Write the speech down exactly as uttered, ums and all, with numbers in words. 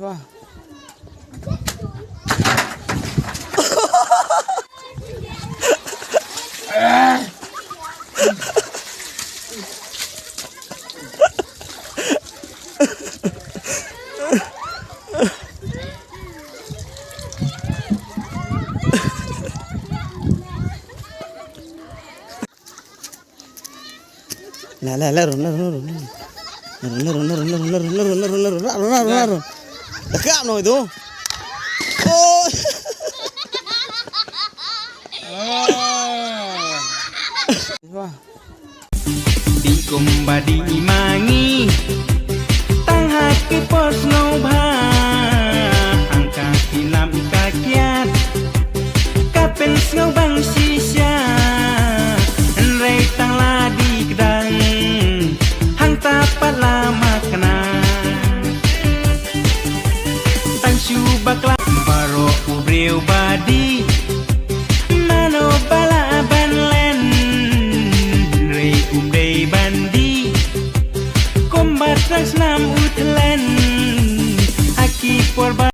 Wah. La, la, la, run, la, run, la, run, la, run. La, run, la, run, la, run, la, run, la, run, la, run, la, run, la, run, la, run, la, run, la, run, la, run, la, run, la, run, la, run, la, run. Dekat noh itu. Oh. Wah. Dih kumba dih i mangi, tang ha ki por sngewbha, hangta ki lam ka kiad, ka pynsngewbang shisha, hynrei tang la dih kdang, hangta pat la makna. Tang shu bakla baroh u briew ba dih, mano ba lah ban len, hynrei um dei ban dih kumba tang snam u thlen. Ha ki por ba